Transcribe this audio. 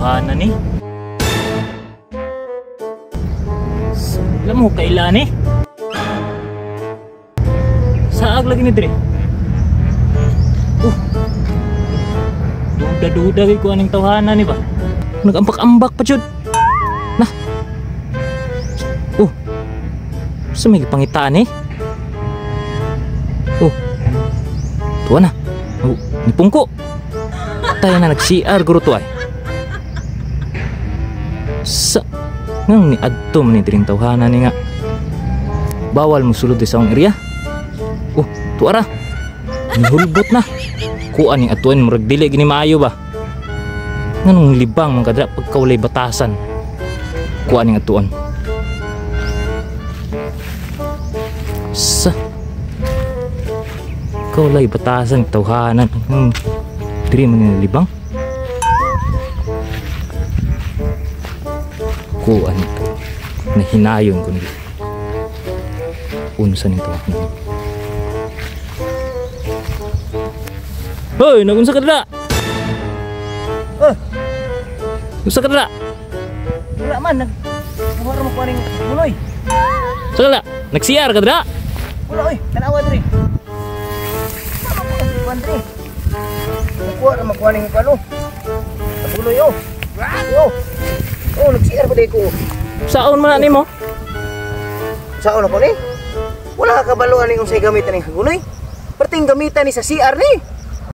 Tawhana ni. Alam mo kailan eh. Saag lagi ni dire. Oh. Duda-duda kay ko aning tawhana ni ba. Nagambak-ambak pa jud. Nah. Oh. Sa may gipangitaan eh. Oh. Tuwa na. Oh, nipungko. Tayo na nag-CR guro to ay. Sa ngang ni adto man ni diring tawhana ni nga. Bawal mo sulod sa akong area. Oh, tuwa ra. Nihulbot na. Kuan ning atuan murag dili gini maayo ba. Nganong libang man kadra pagka walay batasan. Kuan ning atuan. Sa kaulay batasan tawhanan. Diri man ni libang. Kuan ito. Nahinayon ko nila. Unsa ning tawhanan. Hoy, nagunsa ka dira? Oh. Unsa ka dira? Wala man, nagkuha ra mo kuha ning buloy. Sa dira? Nag-CR ka dira? Wala oy, tanawa diri. Kuha diri. Nagkuha ra mo kuha ning kuno. Buloy oh. Oh. Oh, nag-CR pa ko. Saon man na nimo? Saon ako ni? Wala ka kabalo aning unsay gamitan ning hagunoy. Perting gamitan ni sa CR ni.